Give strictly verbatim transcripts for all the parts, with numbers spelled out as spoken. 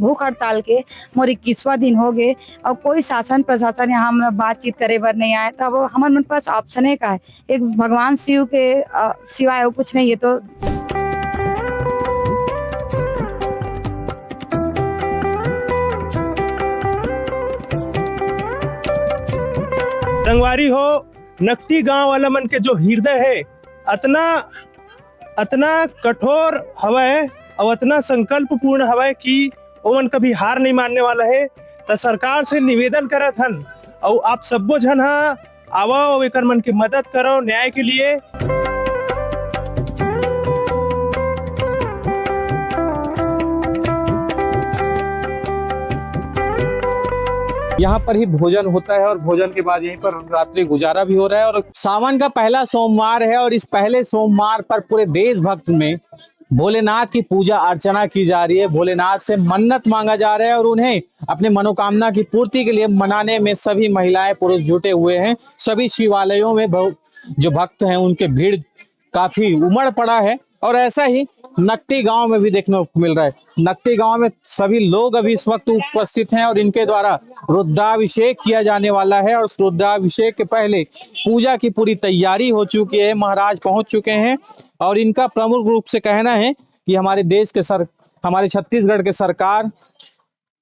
भूख हड़ताल के मोर इक्कीसवाँ दिन हो गे, अउ कोई शासन प्रशासन यहाँ हमरा बातचीत करे बर नहीं आए, तब हमर मन पास option का है, एक भगवान शिव के, अ, सिवाय और कुछ नहीं है। तो संगवारी हो, नकटी गांव वाला मन के जो हृदय है, अतना, अतना कठोर हवय अउ अतना संकल्पपूर्ण हवय कि ओमन कभी हार नहीं मानने वाला है। त सरकार से निवेदन करत हन, अउ आप सब्बो झन हा आवव अउ एकर मन के मदद करव न्याय के लिए। यहाँ पर ही भोजन होता है और भोजन के बाद यहीं पर रात्रि गुजारा भी हो रहा है। और सावन का पहला सोमवार है और इस पहले सोमवार पर पूरे देशभक्त में भोलेनाथ की पूजा अर्चना की जा रही है, भोलेनाथ से मन्नत मांगा जा रहा है और उन्हें अपने मनोकामना की पूर्ति के लिए मनाने में सभी महिलाएं, पुरुष जुटे हुए हैं। सभी शिवालयों में भव-, जो भक्त हैं, उनके भीड़ काफी उमड़ पड़ा है और ऐसा ही नकटी गांव में भी देखने को मिल रहा है। नकटी गांव में सभी लोग अभी इस वक्त उपस्थित हैं और इनके द्वारा रुद्राभिषेक किया जाने वाला है और रुद्राभिषेक के पहले पूजा की पूरी तैयारी हो चुकी है। महाराज पहुंच चुके हैं और इनका प्रमुख रूप से कहना है कि हमारे देश के सर-, हमारे छत्तीसगढ़ के सरकार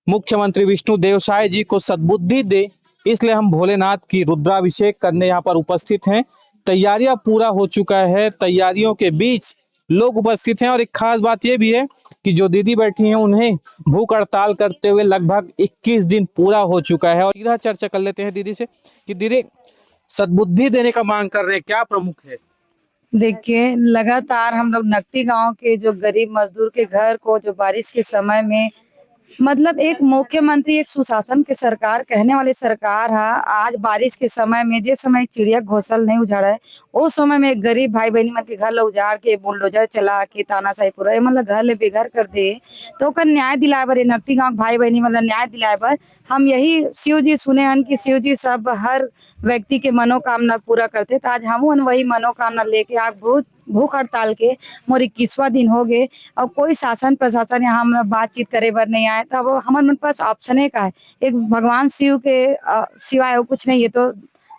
मुख्यमंत्री विष्णु देव साय जी को सद्बुद्धि दे, इसलिए हम भोलेनाथ की रुद्राभिषेक करने यहाँ पर उपस्थित हैं। तैयारियां पूरा हो चुका है। तैयारियों के बीच लोग उपस्थित हैं और एक खास बात ये भी है कि जो दीदी बैठी हैं, उन्हें भूख हड़ताल करते हुए लगभग इक्कीस दिन पूरा हो चुका है। और सीधा चर्चा कर लेते हैं दीदी से कि दीदी, सद्बुद्धि देने का मांग कर रहे हैं, क्या प्रमुख है? देखिए, लगातार हम लोग नकटी गांव के जो गरीब मजदूर के घर को जो बारिश के समय में, मतलब, एक मुख्यमंत्री, एक सुशासन के सरकार कहने वाली सरकार हा, आज बारिश के समय में, जे समय चिड़िया घोंसल नहीं उजाड़ा है, ओ समय में एक गरीब भाई बहनी मन के घर ला उजाड़ के, बुलडोजर चला के, तानाशाही पूरा, ए, मतलब, घर ले बेघर कर दे, तो ओकर न्याय दिलाए बर, ये नकटी गांव के भाई बहनी मन ला न्याय दिलाए बर हम यही शिव जी सुने हन कि शिव जी सब हर व्यक्ति के मनोकामना पूरा करथे। त आज हमू मन वही मनोकामना लेके आज भूख, भूख हड़ताल के मोर इक्कीसवाँ दिन हो गे, अउ कोई शासन प्रशासन यहाँ हमरा बातचीत करे बर नहीं आए। त अब हमर मन पास option का है, एक भगवान शिव के, अ, सिवाय अउ कुछ नहीं, ये तो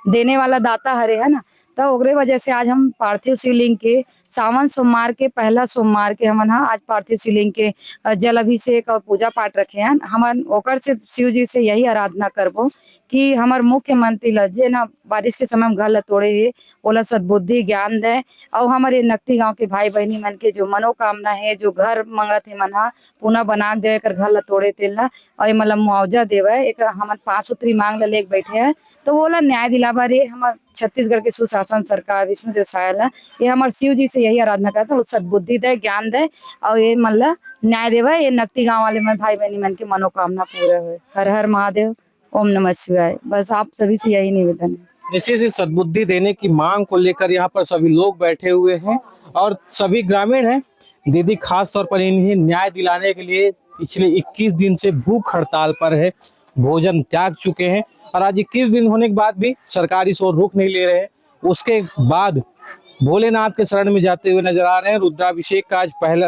देने वाला दाता हरे, है ना। त ओकरे वजह से आज हम पार्थिव शिवलिंग के सावन सोमवार के पहला सोमवार के हमन ह आज पार्थिव शिवलिंग के, अ, जल अभिषेक और पूजा पाठ रखे हन। हमन ओकर से शिव जी से यही आराधना करबो कि हमर मुख्यमंत्री ल, जे न बारिश के समय म घर ल तोड़े हे, ओला सद्बुद्धि ज्ञान दे, अउ हमर ये नकटी गांव के भाई बहिनी मन के जो मनोकामना हे, जो घर मंगत हे मन ह, पुनः बना के दे, एकर घर ल तोड़े तेन ल, अउ एमन ल मुआवजा देवय। एकर हमन पांच सूत्री मांग ल लेके बैठे हन, तो ओला न्याय दिलाबर ये हमर छत्तीसगढ़ के सुशासन सरकार, विष्णुदेव साय ल, ये हमर शिव जी से यही आराधना करत हन, सद्बुद्धि दे, ज्ञान दे, अउ ये मन ल न्याय देवय, ये नकटी गांव वाले मन, भाई बहिनी मन के मनोकामना पूरा होय। हर हर महादेव, ओम नमः शिवाय। बस आप सभी से यही निवेदन है। जैसे इसे सद्बुद्धि देने की मांग को लेकर यहाँ पर सभी लोग बैठे हुए हैं और सभी ग्रामीण हैं। दीदी खास तौर पर इन्हें न्याय दिलाने के लिए पिछले इक्कीस दिन से भूख हड़ताल पर है, भोजन त्याग चुके हैं और आज इक्कीस दिन होने के बाद भी सरकार इस ओर रुख नहीं ले रहे हैं। उसके बाद भोलेनाथ के शरण में जाते हुए नजर आ रहे हैं। रुद्राभिषेक का आज पहला,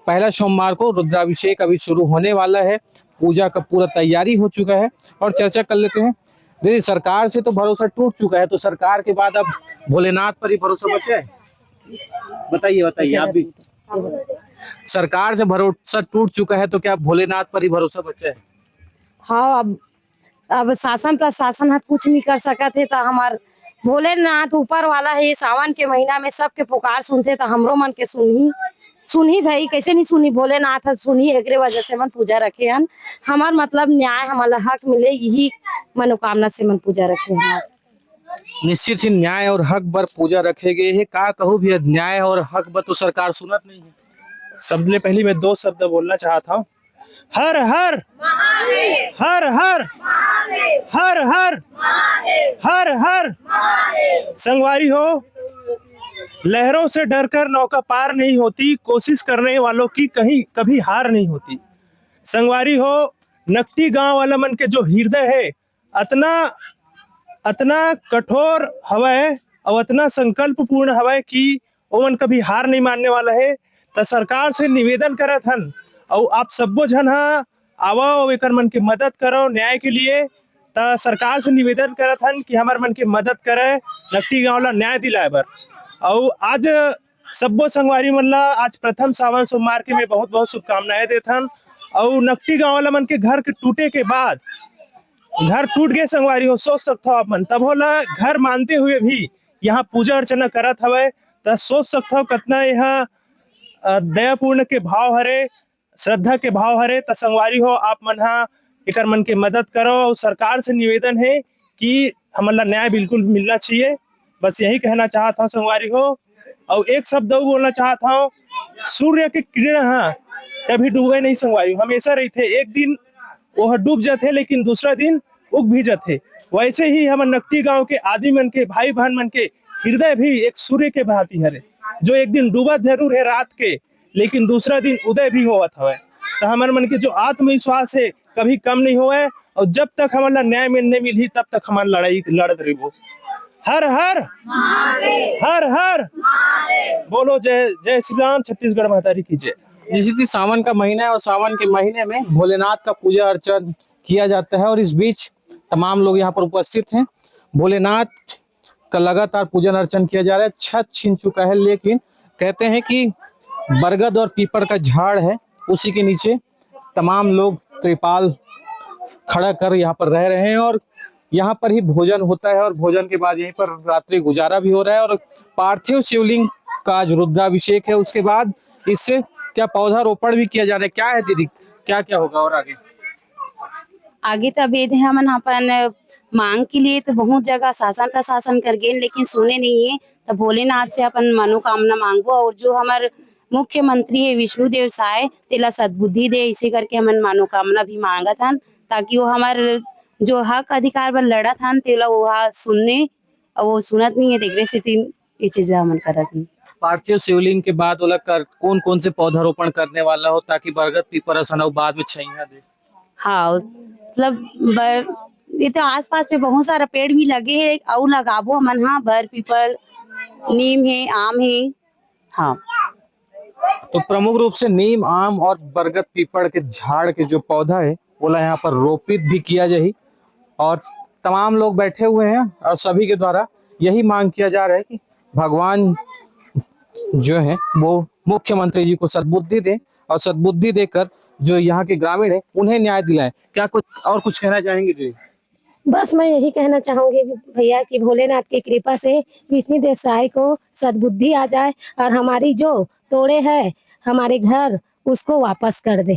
पहला सोमवार को रुद्राभिषेक अभी शुरू होने वाला है। पूजा का पूरा तैयारी हो चुका है और चर्चा कर लेते हैं। दीदी, सरकार से तो भरोसा टूट चुका है, तो सरकार के बाद अब भोलेनाथ पर ही भरोसा बचा है? बताइए, बताइए आप भी। सरकार से भरोसा टूट चुका है, तो क्या भोलेनाथ पर ही भरोसा बचा है? हाँ, अब, अब शासन प्रशासन ह कुछ नहीं कर सकत हे, त हमार भोलेनाथ ऊपर वाला हे, सावन के महीना में सबके पुकार सुनथे, त हमरो मन के सुनही, सुनही भाई, कैसे नहीं सुनही? भोलेनाथ ह सुनही, एकरे वजह से मन पूजा रखे हन। हमार मतलब न्याय, हमन ला हक मिले, यही मनोकामना से मन पूजा रखे हन। निश्चित ही न्याय और हक बर पूजा रखे गए हे। का कहूँ भैया, न्याय और हक बर तो सरकार सुनत नहीं है। सबले पहले मैं दो शब्द बोलना चाहत हौं, हर हर, हर हर, हर हर, हर हर। संगवारी हो, लहरों से डरकर नौका पार नहीं होती, कोशिश करने वालों की कहीं कभी हार नहीं होती। संगवारी हो, नकटी गांव वाला मन के जो हृदय है, अतना, अतना कठोर हवय अउ अतना संकल्पपूर्ण हवय कि ओमन कभी हार नहीं मानने वाला है। त सरकार से निवेदन करत हन अउ आप सब्बो झन ह आवव अउ एकर मन के मदद करव न्याय के लिए। त सरकार से निवेदन करत हन कि हमर मन के मदद करे, नकटी गांव ला न्याय दिलाए बर। अउ आज सब्बो संगवारी मन ला आज प्रथम सावन सोमवार के मैं बहुत बहुत शुभकामनाएं देथन। अउ नकटी गांव वाला मन के घर के टूटे के बाद, घर टूट गए संगवारी हो, सोच सकथव आप मन, तब होला घर मानते हुए भी यहाँ पूजा अर्चना करत हवय। त सोच सकथव कतना यहाँ अ, दयापूर्ण के भाव हरे, श्रद्धा के भाव हरे। त संगवारी हो, आप मन हा एकर मन के मदद करो। और सरकार से निवेदन है कि हमन ला न्याय बिल्कुल मिलना चाहिए। बस यही कहना चाहत हूँ संगवारी हो। और एक शब्द और बोलना चाहत हूँ, सूर्य के किरण हा कभी डूबे नहीं संगवारी हो, हमेशा रहते। एक दिन वो डूब जाते, लेकिन दूसरा दिन उग भी जाते। वैसे ही हमर नकटी गांव के आदमी मन के, भाई बहन मन के हृदय भी एक सूर्य के भांति हरे, जो एक दिन डूबत जरूर है रात के, लेकिन दूसरा दिन उदय भी होवत हवय। त हमर मन के जो आत्मविश्वास है, कभी कम नहीं होवय। और जब तक हमन ला न्याय मिल-, नहीं मिलही, तब तक हमन लड़ाई लड़त रहिबो। हर हर, हर हर, बोलो जय, जय श्री राम, छत्तीसगढ़ महतारी की जय। जैसे कि सावन का महीना है और सावन के महीने में भोलेनाथ का पूजा अर्चन किया जाता है और इस बीच तमाम लोग यहाँ पर उपस्थित हैं। भोलेनाथ का लगातार पूजन अर्चन किया जा रहा है। छत छिन चुका है, लेकिन कहते हैं कि बरगद और पीपल का झाड़ है, उसी के नीचे तमाम लोग त्रिपाल खड़ा कर यहाँ पर रह रहे हैं और यहाँ पर ही भोजन होता है और भोजन के बाद यहीं पर रात्रि गुजारा भी हो रहा है। और पार्थिव शिवलिंग का आज रुद्राभिषेक है, उसके बाद इससे क्या पौधारोपण भी किया जा रहा है। क्या है दीदी, क्या क्या होगा और आगे? आगे त अभी हमन अपन मांग के लिए तो बहुत जगह शासन प्रशासन कर गेन, लेकिन सुने नहीं है। तो भोलेनाथ से अपन मनोकामना मांगबो और जो हमर मुख्यमंत्री है विष्णु देव साय, तेला सद्बुद्धि दे, इसे करके हमन मनोकामना भी मांगत हन, ताकि वो हमर जो हक अधिकार बर लड़त हन, तेला वो हा सुनने, और वो सुनत नहीं है, तेकरे सेती ये चीज ला हमन करत हन। पार्थिव शिवलिंग के बाद ओला कर, कौन कौन से पौधारोपण करने वाला हो, ताकि बरगद पीपर असन अउ बाद में छैया दे? हाँ, मतलब बर, ये तो आसपास में बहुत सारा पेड़ भी लगे हैं, अउ लगाबो हमन, हाँ, बर, पीपल, नीम है, आम है, हाँ। तो प्रमुख रूप से नीम, आम और बरगद, पीपल के झाड़ के जो पौधा है, ओला यहाँ पर रोपित भी किया जाही और तमाम लोग बैठे हुए हैं और सभी के द्वारा यही मांग किया जा रहा है कि भगवान जो है वो मुख्यमंत्री जी को सद्बुद्धि दें और सद्बुद्धि देकर जो यहाँ के ग्रामीण है उन्हें न्याय दिलाएं। क्या कुछ और कुछ कहना चाहेंगे जी? बस मैं यही कहना चाहूंगी भैया कि भोलेनाथ की कृपा से विष्णु देव साय को सद्बुद्धि आ जाए और हमारी जो तोड़े है हमारे घर, उसको वापस कर दे।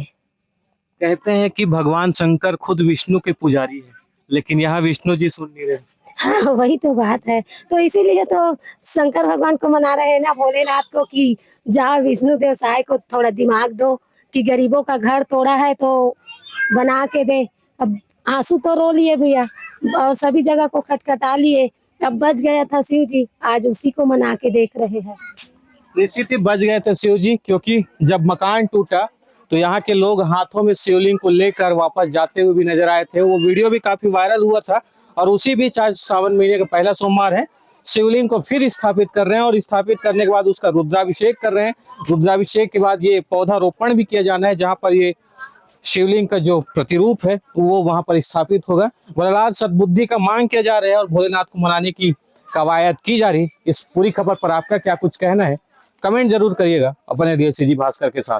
कहते हैं कि भगवान शंकर खुद विष्णु के पुजारी है, लेकिन यहाँ विष्णु जी सुन नहीं रहे। हाँ, वही तो बात है। तो इसीलिए तो शंकर भगवान को मना रहे हैं ना, भोलेनाथ को, कि जा विष्णु देव साय को थोड़ा दिमाग दो कि गरीबों का घर तोड़ा है तो बना के दे। अब आंसू तो रो लिए भैया और सभी जगह को खटखटा लिए, अब बच गया था शिव जी, आज उसी को मना के देख रहे हैं। निश्चित ही बच गए थे शिव जी, क्योंकि जब मकान टूटा तो यहाँ के लोग हाथों में शिवलिंग को लेकर वापस जाते हुए भी नजर आए थे। वो वीडियो भी काफी वायरल हुआ था और उसी बीच आज सावन महीने का पहला सोमवार है, शिवलिंग को फिर स्थापित कर रहे हैं और स्थापित करने के बाद उसका रुद्राभिषेक कर रहे हैं। रुद्राभिषेक के बाद ये पौधारोपण भी किया जाना है, जहाँ पर ये शिवलिंग का जो प्रतिरूप है वो वहां पर स्थापित होगा। बहरहाल सद्बुद्धि का मांग किया जा रहा है और भोलेनाथ को मनाने की कवायद की जा रही है। इस पूरी खबर पर आपका क्या कुछ कहना है, कमेंट जरूर करिएगा अपने डीएससीजी भास्कर के साथ।